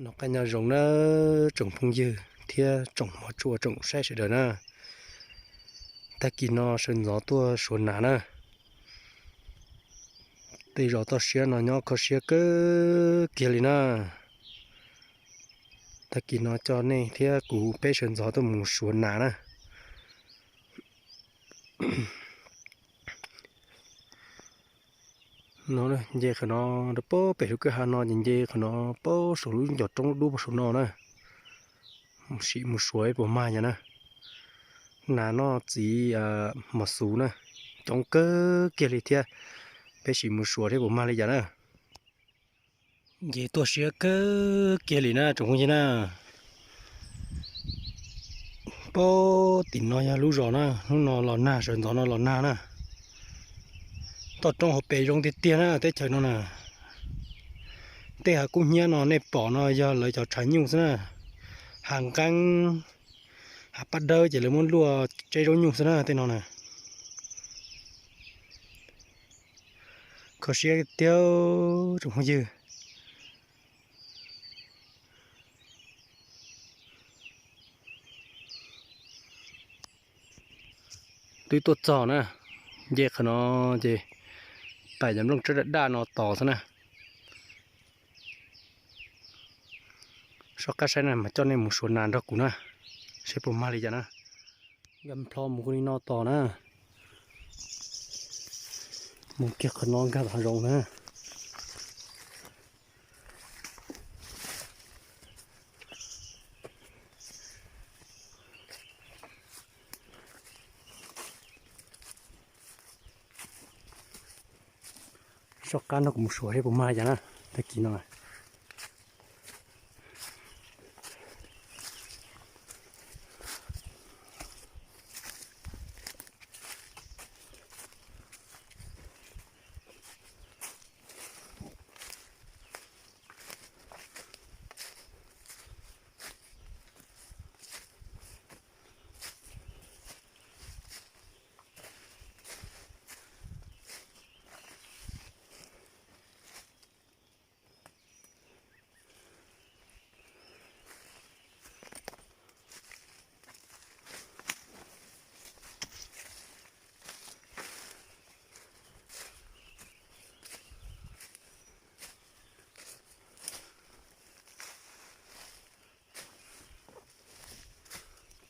Noj qab nyob zoo na tsoom phooj ywg thiab tsoom hmov tshua tsoom saib sawv daws na. Tag kis no sawv ntxov tuaj suav nas na. Tej zos toj siab no nyob kho siab kawg kiag li na. Tag kis no coj nej thiab kuv peb sawv ntxov tuaj mus suav nas na. No nce qhov no rau pem lub kwj ha no ces nce qhov no pem saum lub ncov roob dub pem saum no na. Sim mus suav puas mag yog na. Nas noj txiv mos xuv na, coob kawg kiag li thiab. Peb sim mus suav thiab puas mag li cas na. Nce tuaj siab kawg kiag li na tsoom phooj ywg na. Pem tim no yog lub zos na, hnub no los nag, sawv ntxov no los nag na. Toj roob hauv pes zoo tiag tiag na teb chaws no na. Tej hav kub hnyiab no nej pom no yog lawv cov tshav nyuj xwb na. Hav nqeeb, hav paj dawb ces lawv muab luaj tseb zaub nyuj xwb na tej no na. Kho siab tiag tsoom phooj ywg. Twb tuaj txog na, nce qhov no ces pais cov nplooj tsawb daj daj no tos xwb na. Soj qab saib na mas coj nej mus suav nas nrog kuv na, saib puas mag li cas na. Nkag plho mus li no tos na, mus kiag qhov no nkag hav zoov na. Soj qab nrog kuv mus suav saib puas mag li cas na, tag kis no.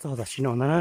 Txog tam sim no ntag na.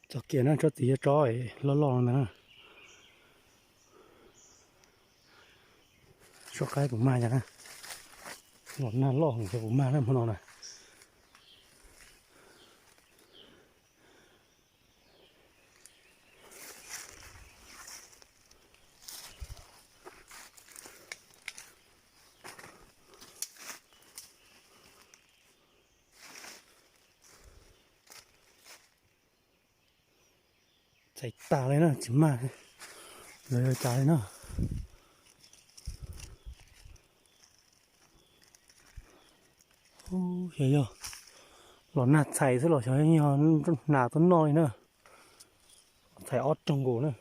Txog kiag na, tsob txiv yog tsob loj loj ntag na. Soj qab puas mag yog na. Los nag loj heev, puas mag na hmo no na. Txhais tas li na, tsis mag lawv yuav cas li na. Xyov yog los nag txhais xwb los xyov yog nas tuaj noj li na. Txhais ob rooj nkaus na.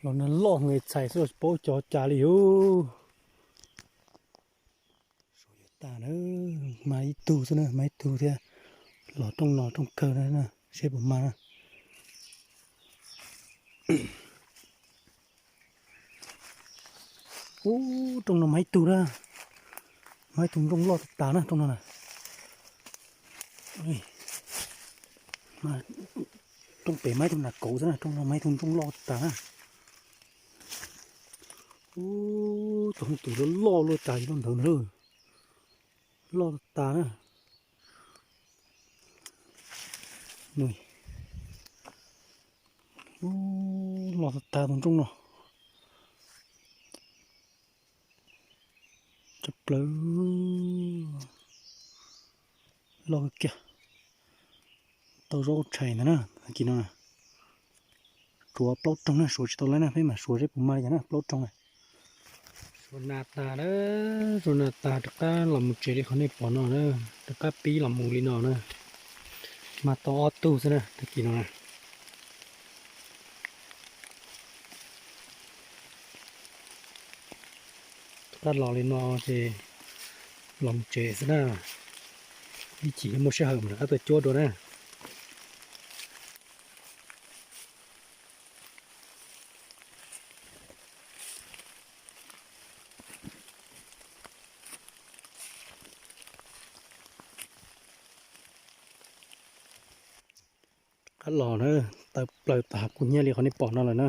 Los nag loj heev, txhais xwb los tsis paub cov cas li os. Saum yuav tag na, mag ib tug xwb na, mag ib tug thiab. Los rooj no rooj kawg na, seb puas mag na. Ub, rooj no mag ib tug na. Mag ib tug nrooj loj tas tas na rooj no na. Rooj pem mag ib tug nas kauv xwb na, rooj no mag ib tug nrooj loj tas tas na. Ub, tus hooj twm loj loj luaj tas li lub ntawd na. Loj tas na. Ub, loj tas tas tus nrooj no. Tshaj plaws. Loj kiag. Tau zaub tshais ntag na, tag kis no na. Suav plaub roog na, suav tsis tau lawm na, peb mam suav seb puas mag li cas na, plaub roog na. Suav nas tas na, suav nas tas rov qab los mus tsev li qhov nej pom no na, rov qab pib los mus li no na. Mag tau ob tug xwb na, tag kis no na. Rov qab los li no ces los mus tsev xwb na. Ib chim muaj sij hawm mam rov qab tuaj cuab dua na. Qab los na, tawm plaws tas kub hnyiab li qhov nej pom no lawm na.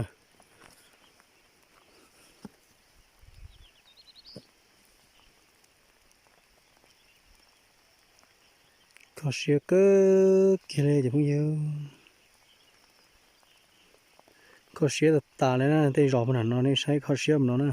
Kho siab kawg kiag li cov phooj ywg. Kho siab tas tas li na, tej zos puag nram no nej saib kho siab mus no na.